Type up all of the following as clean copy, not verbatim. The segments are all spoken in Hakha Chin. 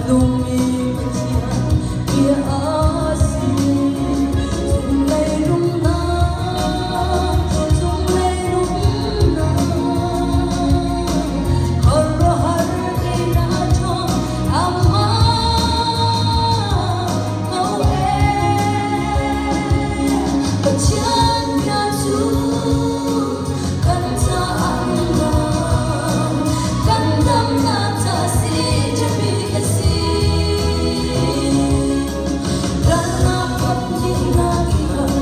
nungmi Pathian bia a si. Cunglei rumnak, cunglei rumnak, khuaruahhar teinak ṭhawng amah ko ee. Pathian bia cu kan caah nunnak, kan damnak ca si ṭhapi a si. Ralnak kap hnihnak i har,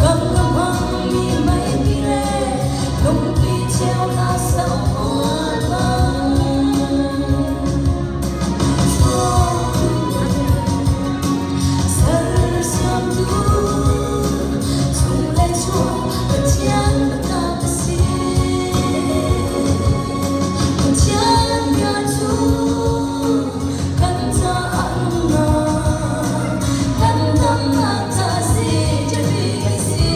kam ka hmangmi meipi le lungpi ceunak sau bang. Sersiamtu chung le chuak Pathian biatak a si. Pathian bia cu kan caah nunnak, kan damnak ca si ṭhapi a si.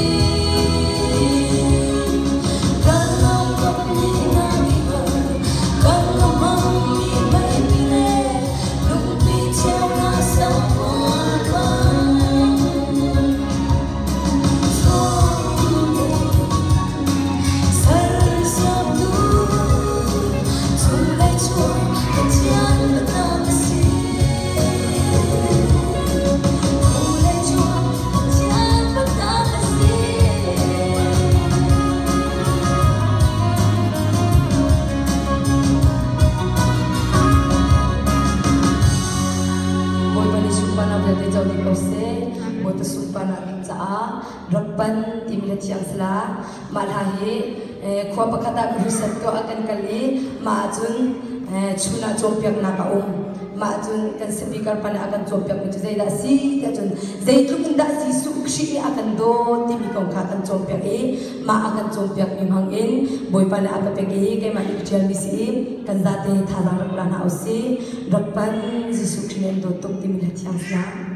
Ralnak kap nih na i har, kan ka hmangmi meipi le lungpi ceunak sau bang. Sersiamtu chung le chuak Pathian biatak a si. Chung le chuak Pathian biatak a si. Bawipa nih sunparnak vialte co dih ko seh. Bawipa sunparnak ding caah rak pan timi le thiang sala. Mah hla hi khua pakhat ah crusade tuah ah kan kal i mah ahcun chun ah cawnpiaknak a um. Mah ahcun kan speaker pa nih a kan cawnpiakmi cu zeidah a si tiah cun zeitluk in dah Jesuh Khrih nih a kan dawt timi kong kha a kan cawnpiak i mah a kan cawnpiakmi hmang in Bawipa nih a ka pek i keimah nih ka ṭialmi si i kan zate thazaang rak la hna usih. Rak pan Jesuh Khrih nih an dawt tuk timi hla thiang sila.